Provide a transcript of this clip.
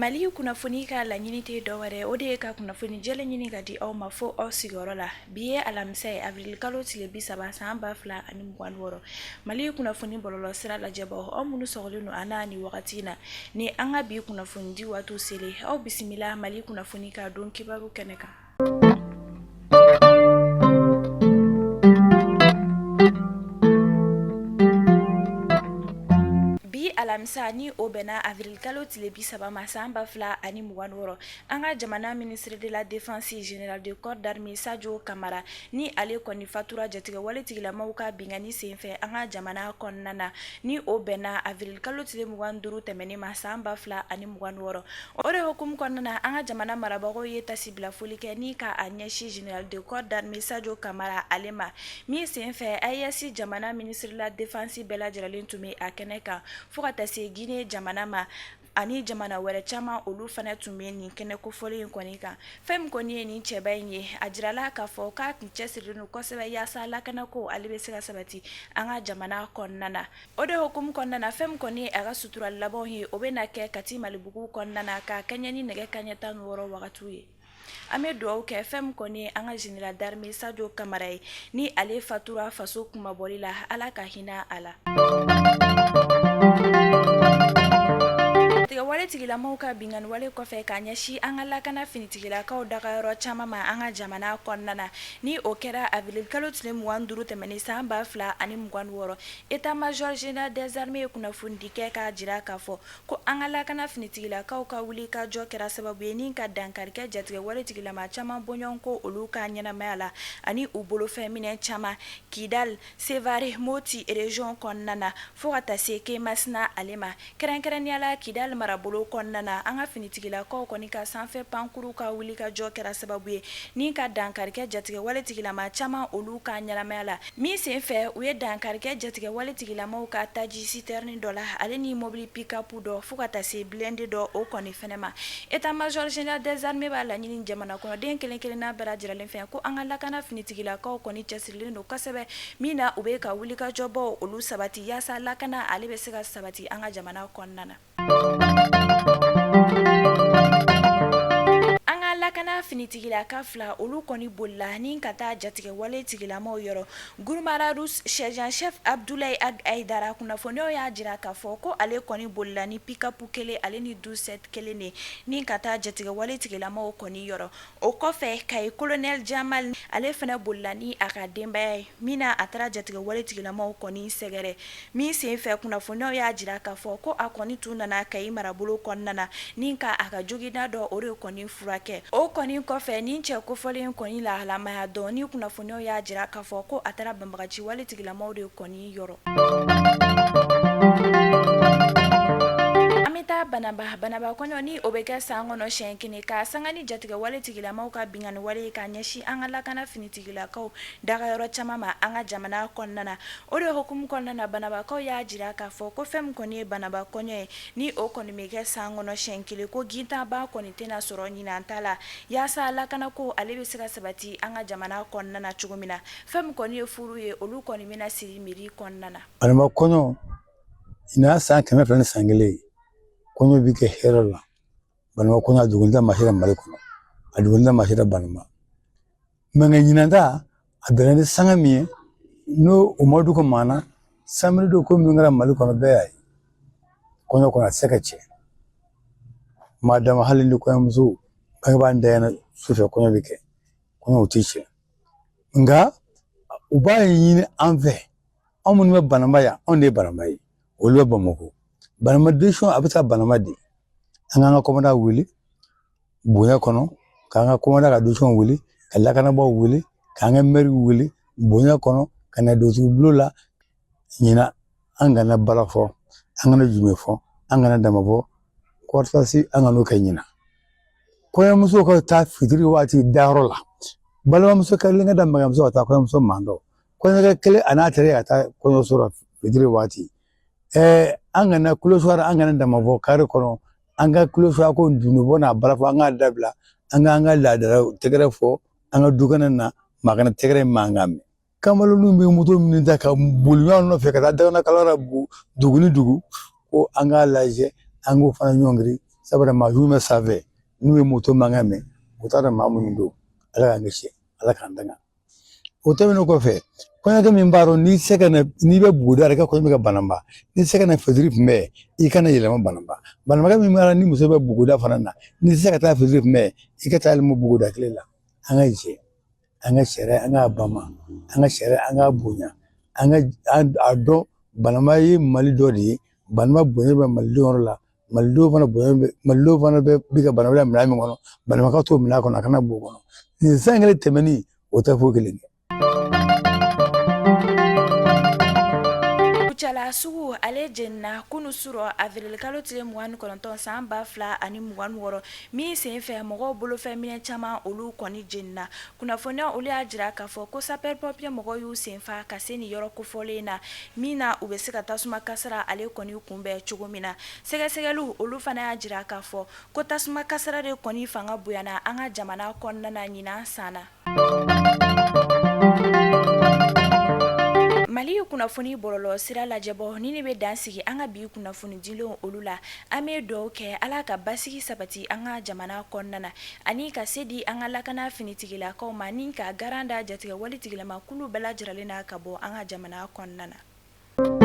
Mali kunnafoni ka laɲini tɛ dɔwɛrɛ, o de ye ka kunnafoni jɛlen ɲini ka di aw ma fo aw sigiyɔrɔ la. Bi ye alamisa ye, avril kalo tile 30 san 2026. Mali kunnafoni bɔlɔlɔ sira lajɛbaw, aw minnu sɔgɔlen don an na nin wagati in na, ni an ka bi kunnafoni di waatiw selen, aw bisimila Mali kunnafoni ka don kibaru kɛnɛ kan. Bi alamisa, ni o bɛnna avril kalo tile 30 ma san 2026, an ka jamana ministre de la défense, général de corps d'armée Sadio Camara, ni ale kɔni fatura jatigɛwale tigilamaw ka binkanni senfɛ an ka jamana kɔnɔna na, ni o bɛnna avril kalo tile 25 tɛmɛnen ma san 2026. O de hukumu kɔnɔna na, an ka jamana marabagaw ye tasibila foli kɛ ni ka a ɲɛsin général de corps d'armée Sadio Camara ale ma, min senfɛ AES jamana ministre de la défense bɛɛ lajɛlen tun bɛ a kɛnɛ kan, fo ka taa se Guinée jamana ma ani jamana wɛrɛ caman, olu fana tun bɛ nin kɛnɛ kofɔlen in kɔni kan. Fɛn min kɔni ye nin cɛba in ye, a jirala k'a fɔ k'a tun cɛsirilen don kosɛbɛ yaasa lakanako ale bɛ se ka sabati an ka jamana kɔnɔna na. O de hukumu kɔnɔna na, fɛn min kɔni ye a ka sutura labanw ye, o bɛna kɛ Kati Malibugu kɔnɔna na ka kɛɲɛ ni nɛgɛ kanɲɛ 16 wagatiw ye. An bɛ dugawu kɛ fɛn min kɔni ye an ka général d'armée Sadio Camara ye, ni ale fatura faso kunmabɔli la, Ala ka hinɛ a la. Jatigɛwale tigilamaw ka binkanni wale kɔfɛ ka ɲɛsin an ka lakana finitigilakaw dagayɔrɔ caman ma an ka jamana kɔnɔna na, ni o kɛra avril kalo tile 25 tɛmɛnen san 2026, État-major général des armées ye kunnafonidi kɛ k'a jira k'a fɔ ko an ka lakana finitigilakaw ka wuli ka jɔ kɛra sababu ye ni ka dankari kɛ jatigɛwale tigilama caman bɔɲɔgɔnko olu ka ɲɛnamaya la ani u bolofɛn minɛn caman Kidal, Sevare, Moti région kɔnɔna na, fo ka taa se Kemasina ale ma. Kɛrɛnkɛrɛnnenya la, Kidal marabolo kɔnɔna na, an ka finitigilakaw kɔni ka sanfɛ pankuru ka wuli ka jɔ kɛra sababu ye ni ka dankari kɛ jatigɛwale tigilama caman olu ka ɲɛnamaya la, min senfɛ u ye dankari kɛ jatigɛwale tigilamaw ka taji citerne dɔ la, ale ni mobili pick-up dɔ, fo ka taa se blindé dɔ o kɔni fɛnɛ ma. État-major général des armées b'a laɲini jamana kɔnɔden kelen kelenna bɛɛ lajɛlen fɛ ko an ka lakana finitigilakaw kɔni cɛsirilen don kosɛbɛ, min na u bɛ ka wulikajɔbaw olu sabati yaasa lakana ale bɛ se ka sabati an ka jamana kɔnɔna na. An ka lakana finitigilaka fila, olu kɔni bolila ni ka taa jatigɛwale tigilamaw yɔrɔ Gurumararu sergent chef Abdoulaye Ag Aidara. Kunnafoniyaw y'a jira k'a fɔ ko ale kɔni bolila ni pick-up kelen ale ni 12 kelen de ni ka taa jatigɛwale tigilamaw kɔni yɔrɔ. O kɔfɛ, Kayi colonel Jamal, ale fana bolila ni a ka denbaya ye, min na a taara jatigɛwale tigilamaw kɔni sɛgɛrɛ, min senfɛ kunnafoniyaw y'a jira k'a fɔ ko a kɔni tun nana Kayi marabolo kɔnɔna na ni ka a ka joginda dɔ o de kɔni furakɛ. O kɔni kɔfɛ, nin cɛ kofɔlen kɔni lahalamaya dɔn ni kunnafoniyaw y'a jira k'a fɔ ko a taara banbagaci wale tigilamaw de kɔni yɔrɔ. An bɛ taa Banaba. Banaba kɔɲɔ, ni o bɛ kɛ san kɔnɔ siɲɛ kelen, ka sanga ni jatigɛwale tigilamaw ka binkanni wale ka ɲɛsin an ka lakana finitigilakaw dagayɔrɔ caman ma an ka jamana kɔnɔna na. O de hukumu kɔnɔna na, Banabakaw y'a jira k'a fɔ ko fɛn min kɔni ye Banaba kɔɲɔ ye, ni o kɔni bɛ kɛ san kɔnɔ siɲɛ kelen, ko gintanba kɔni tɛna sɔrɔ ɲinan ta la, yaasa lakanako ale bɛ se ka sabati an ka jamana kɔnɔna na cogo min na. Fɛn min kɔni ye furu ye, olu kɔni bɛna siri mairie kɔnɔna na. Banaba kɔɲɔ nin san 201 ye, kɔɲɔ bɛ kɛ hɛrɛ la. Banaba kɔɲɔ a dogolen tɛ maa si la Mali kɔnɔ, a dogolen tɛ maa si la Banaba. Mɛ nka ɲinan ta a bɛnna ni sanga min ye, n'o o ma dugu maa na, samedi don ko min kɛra Mali kɔnɔ, bɛɛ y'a ye. Kɔɲɔ kɔnɔ a tɛ se ka cɛ maa dama, hali ni kɔɲɔmuso bangebaa ntanyana sufɛ, kɔɲɔ bɛ kɛ, kɔɲɔ o tɛ cɛ. Nka u b'a ɲini an fɛ, anw minnu bɛ Banaba yan, anw de ye Banaba ye, olu bɛ Bamakɔ. Banaba décision a bɛ taa Banaba de, an k'an ka commandant wele bonya kɔnɔ, k'an ka commandant ka décision wele, ka lakanabaaw wele, k'an ka mɛriw wele bonya kɔnɔ, ka na dugutigi bulon la. Ɲinan an kana bala fɔ, an kana jume fɔ, an kana dama fɔ, kɔrɔtasi an kan'o kɛ ɲinan. Kɔɲɔmuso ka taa fitiri waati dayɔrɔ la, balimamuso kelen ka da mamuso ka taa kɔɲɔmuso mandɔ, kɔɲɔkɛ kelen a n'a teri ka taa kɔɲɔso la fitiri waati. An kana kulosuwa, an kana dama fɔ kare kɔnɔ, an ka kulosuwa ko dunubɔ n'a bala fɔ, an k'a dabila, an k'an ka laadala tɛgɛrɛ fɔ an ka dukɛnɛ na, maa kana tɛgɛrɛ mankan mɛn. Kamalenninw bɛ moto minnu ta ka boli ɲɔgɔn nɔfɛ ka taa dagana kalara dugu ni dugu, ko an k'a lajɛ, an k'o fana ɲɔngiri. Sabula maa jugu bɛ sanfɛ, n'u ye moto mankan mɛn, u t'a dɔn maa minnu don. Ala k'an kisi, Ala k'an tanga. O tɛmɛnen kɔfɛ, kɔɲɔkɛ min b'a dɔn n'i se ka na, n'i bɛ buguda la, i ka kɔɲɔ bɛ kɛ Bananba, n'i se ka na fitiri kunbɛn, i kana yɛlɛma Bananba. Bananbakɛ min b'a la ni muso bɛ buguda fana na, n'i se ka taa fitiri kunbɛn, i ka taa yɛlɛma buguda kelen la. An ka jɛ, an ka sariya, an k'a bama, an ka sariya, an k'a bonya, an ka a dɔn Bananba ye Mali dɔ de ye. Bananba bonya bɛ malidenw yɔrɔ la, malidenw fana bonya bɛ malidenw fana bɛ bi ka Bananba bila minɛn min kɔnɔ, Bananba ka t'o minɛn kɔnɔ, a kana b'o kɔnɔ. Nin san kelen tɛmɛni, o tɛ foyi kelen kɛ. Kucala sugu ale jenina kunu surɔ avril kalo tile 29 san 2026 min senfɛ mɔgɔw bolofɛn minɛn caman olu kɔni jenina. Kunnafoniya olu y'a jira k'a fɔ ko sapeur pompier mɔgɔw y'u senfa ka se nin yɔrɔ kofɔlen na min na u bɛ se ka tasuma kasara ale kɔni kunbɛn cogo min na. Sɛgɛsɛgɛliw olu fana y'a jira k'a fɔ ko tasuma kasara de kɔni fanga bonyana an ka jamana kɔnɔna na ɲinan san na. Mali kunnafoni bɔlɔlɔ sira lajɛbɔ ni ne bɛ dan sigi an ka bi kunnafoni dilenw olu la. An bɛ dugawu kɛ Ala ka basigi sabati an ka jamana kɔnɔna na ani ka se di an ka lakana finitigilakaw ma ni ka garan da jatigɛwale tigilama kulu bɛɛ lajɛlen na ka bɔ an ka jamana kɔnɔna na.